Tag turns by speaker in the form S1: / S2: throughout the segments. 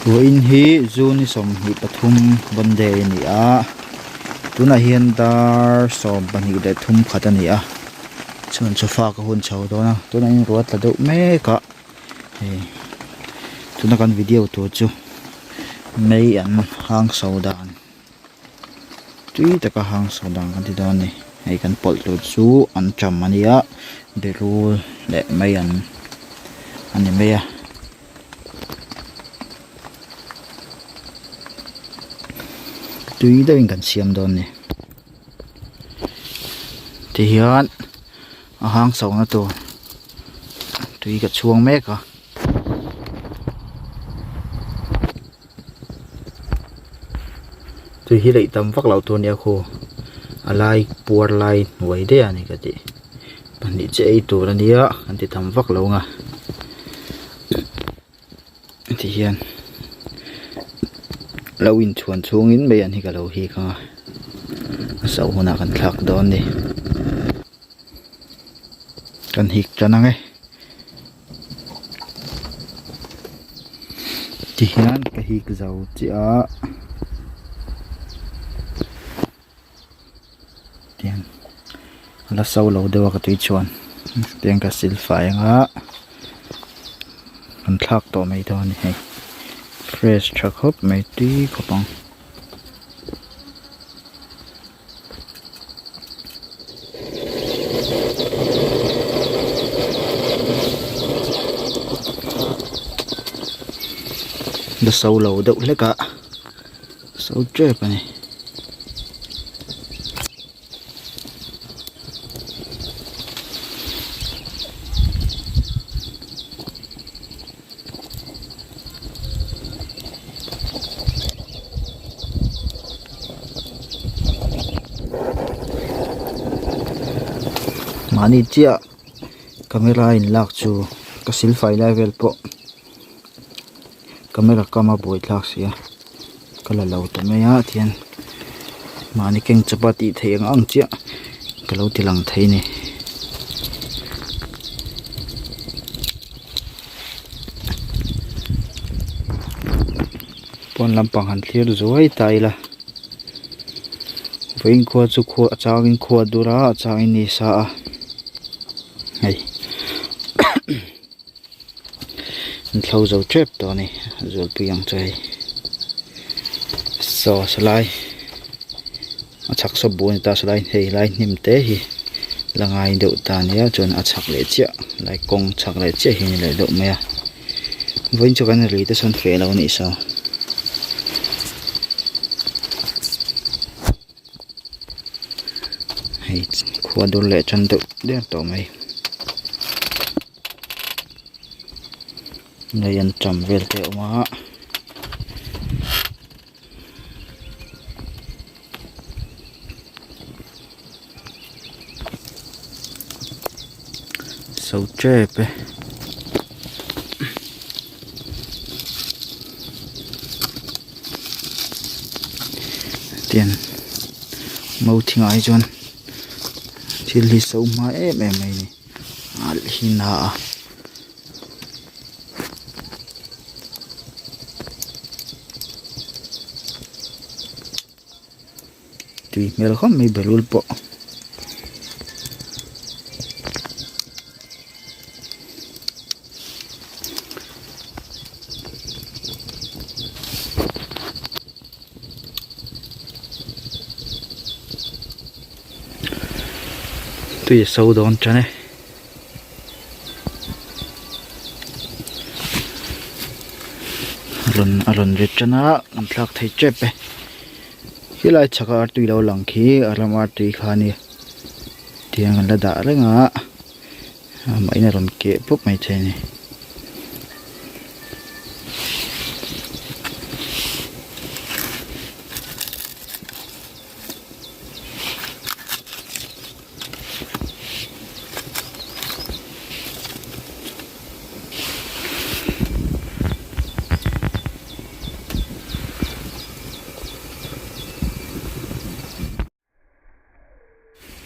S1: Vawiin hi June ni 23 Monday a ni a tunah hian dar 23 a ni a chuan sofa ka hun chho dawn a tunah hian ruah a tla deuh mek a hei tuna kan video tur chu mei an hang so dan tui taka hang so dan kan ti dawn a ni hei kan pawlh tur chu an ṭam a nia berul leh mei an a ni mai a. Tui deuhin kan siam dawn a ni tihian a hang chho na tur tui ka chhuang mek a. Tui hi leih tam vak loh tur a nia khaw a lai puar lai hnuai daih a ni ka tih pahnih che ei tur a nia an ti tam vak lo ang a ti hian lo inchhuan chhungin mai an hi ka lo hik ang a a so hunah kan thlak dawn a ni kan hik tan ang e. Ti hian ka hik zo chiah a tiang a la so lo deuh a ka tui chuan tiang ka sil fai ang a kan thlak tawh mai dawn a ni hei fresh tha khawp mai tui khawp ang. La so lo deuh hlek a so tep a ni. Mahni chiah camera in lak chu ka silfai lai vel pawh camera kam a buai thlak si a ka la lo ta mai a tihian mahni keng chawpa tih theih ang ang chiah ka lo ti lang thei a ni. Pawn lampang han thlir zuai ta ila vawiin khua chu khua a changin khua a dur a a changin ni sa a hei an thlo zo tep tawh a ni a zualpui ang chu hei saw salai a chhak saw bul a ni ta salai hei lai hnim te hi la ngai deuh ta nia chuan a chhak leh chiah lai kawng chhak leh chiah hi a ni leh deuh mai a vawiin chu kan ri te sawn feh lo a nih saw. Hei khua dur leh tan deuh der tawh mai hei an tam vel te a awm a. So tep e. Tian mau thingah hi chuan thil hi so hma em em mai a ni alh hi na a. Tui hmel khawp mai berul pawh. Tui a so dawn tan e. Rawn a rawn ri tan a an thlak thei tep e helai chhaka artui lo lang khi a ram artui kha a ni tiang an la dah reng a amah in a rawn keh pawp mai thei a ni.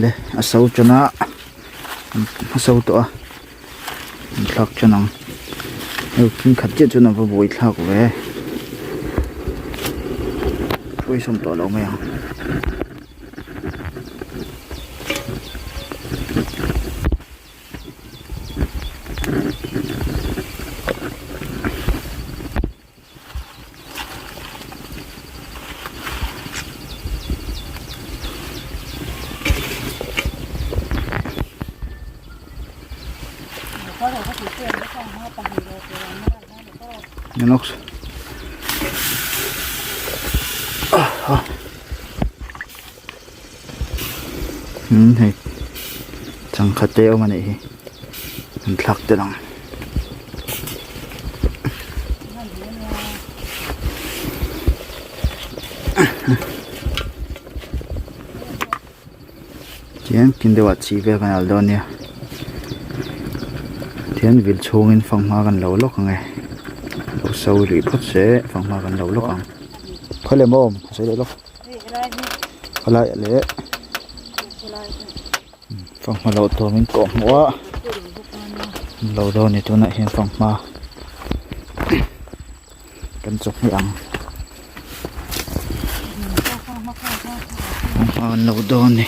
S1: Le a so tan a a so tawh a an thlak tan ang hei thing khat chiah chuan a va buai thlak ve. pawisa awm tawh lo mai ang. Hei changkha te a awm a nih hi an thlak tel ang. Tihian kin deuhah chi vel kan al dawn nia tihian vil chhungin fanghma kan lo lawk ang e lo so rih phawt se fanghma kan lo lawk ang khawi leh maw awm a sawi leh lawk khawlai leh fanghma loh tur min kawh hmuh a lo dawn a ni tunah hian fanghma kan chawhmeh ang fanghma an lo dawn a ni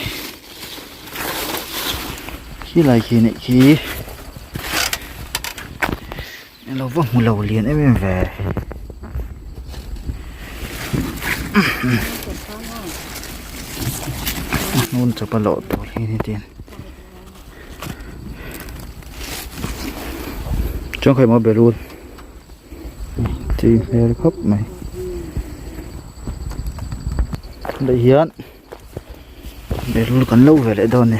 S1: khilai khi nih khi alo va hmu lo lian em em ve hnun chawp a lawh tur hi ni tin chuan khawi maw berul tui hmel khawp mai leh hian berul kan lo ve leh dawn a ni.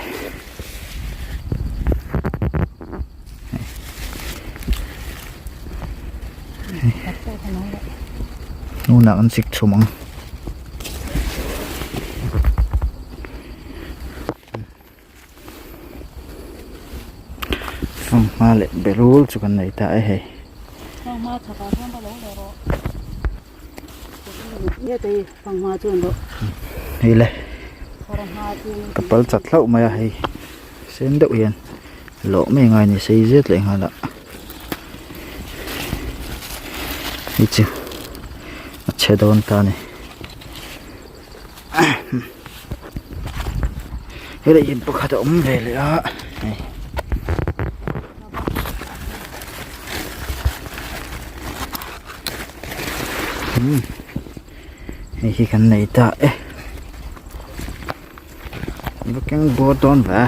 S1: Hnunah kan chik chhum ang. Fanghma leh berul chu kan nei ta e hei. Hei le ka pal chat hlauh mai a hei sen deuh hian lawh mai ngai a ni sei zet leh nghal a hei chu a chhe dawn ta a ni. Helai in pakhat a awm ve leh a hei umm hei hi kan nei ta e va keng bawr dawn ve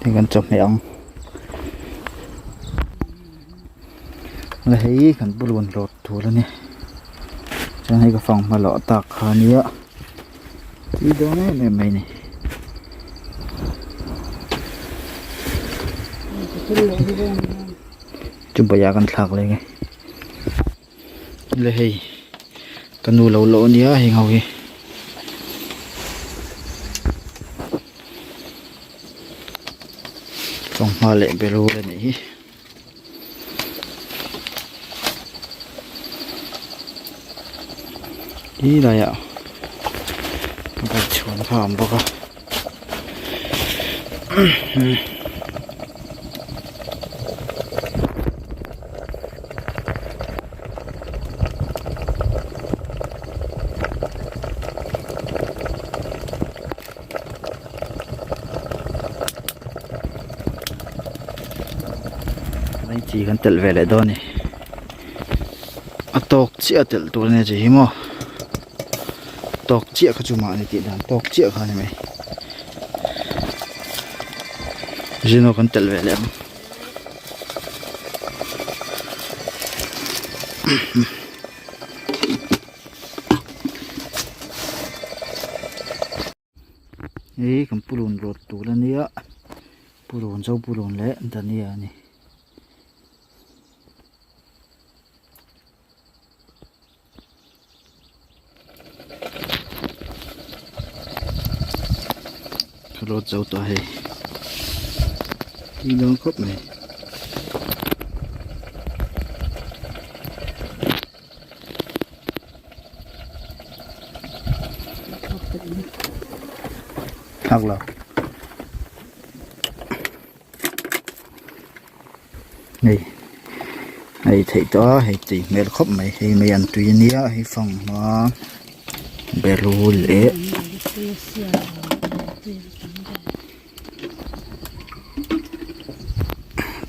S1: hei kan chawhmeh ang. La hei kan pu lun hlawt tur a ni chuan hei ka fang hma loh tak kha a nia tui dawn em em mai a ni. Chu bawihah kan thlak leh nge le hei ka nu lo lawh a nia heng ho hi. Fanghma leh berul a nih hi. Ti laiah bike chhuan kha a awm bawk a Mai chi kan telh ve leh dawn a ni a tawk chiah a telh tur a nia chi hi maw tawk chiah kha chu mahni tih dan tawk chiah kha a ni mai zino kan telh ve leh ang. Hei kan purun rawt tur a nia purun zo purun leh dania a ni. Ka rawt zo tawh hei tui dawn khawp mai. Thak lo hei Hei theih tawh a hei tui hmel khawp mai hei mai an tui ania hei fanghma berul leh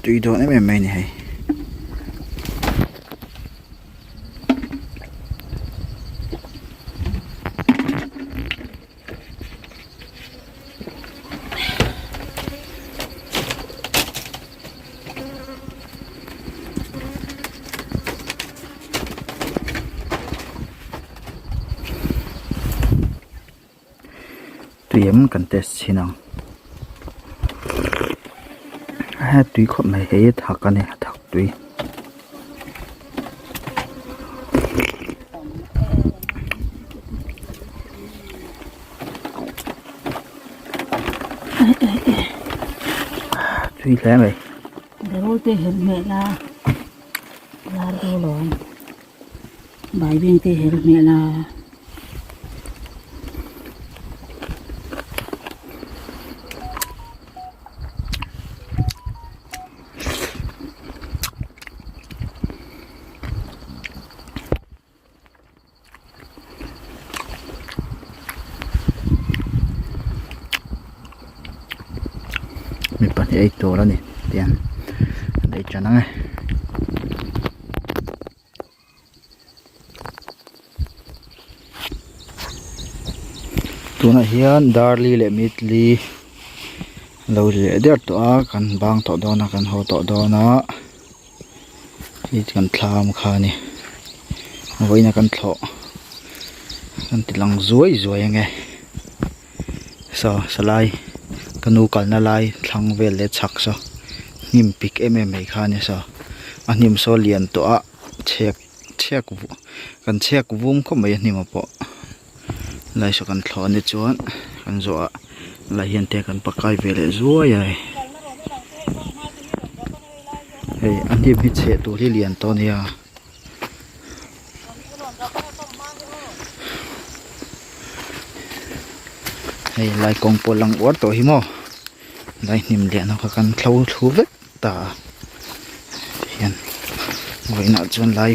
S1: tui dawn em em mai a ni hei. Tui em kan test chhin ang a tui khawp mai hei a thak a ni a thak tui. Tui hle mai.
S2: Berul te hel hmel a lar deuh alawm baibing te hel hmel a.
S1: Mi pahnih ei tur a ni tiang an ei tan ang e. Tunah hian darli leh mitli lo ri leh der tawh a kan bang tawh dawn a kan haw tawh dawn a. Hei kan thlam kha a ni vawiin a kan thlawh kan ti lang zuai zuai ange saw salai ka nu kalna lai thlang vel leh chhak saw hnim pik em em mai kha a ni saw a hnim saw lian tawh a chhek chhek kan chhek vum khawp mai a hnim ah pawh lai saw kan thlawh a ni chuan kan zawh ah lai hian te kan pakai ve leh zuai a hei. Hei a hnim hi chheh tur hi lian tawh a nia. Hei lai kawng pawh lang uar tawh hi maw lai hnim lian ho kha kan thlo thlu vek ta a tihian vawiinah chuan lai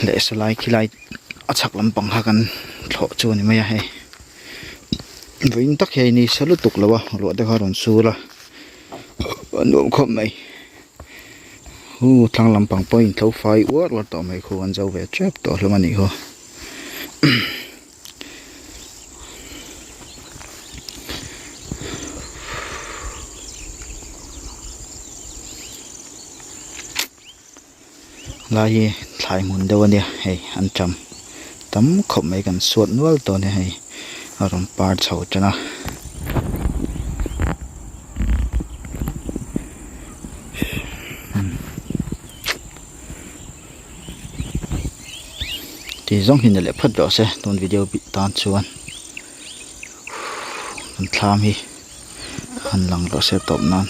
S1: leh sawlai khilai a chhak lampang kha kan thlawh chu a ni mai a hei. Vawiin tak hian ni sa lutuk lo a ruah te kha a rawn sur a a nuam khawp mai hu thlang lampang pawh a intho fai uar uar tawh mai khu an zo ve tep tawh hlawm a nih khaw lai hi thlai hmun deuh a nia hei an tam tam khawp mai kan suat nual tawh a nia hei a rawn par chho tan a. Ti zawng hi ni leh phawt rawh se tun video tan chuan kan thlam hi han lang rawh se tawp nan.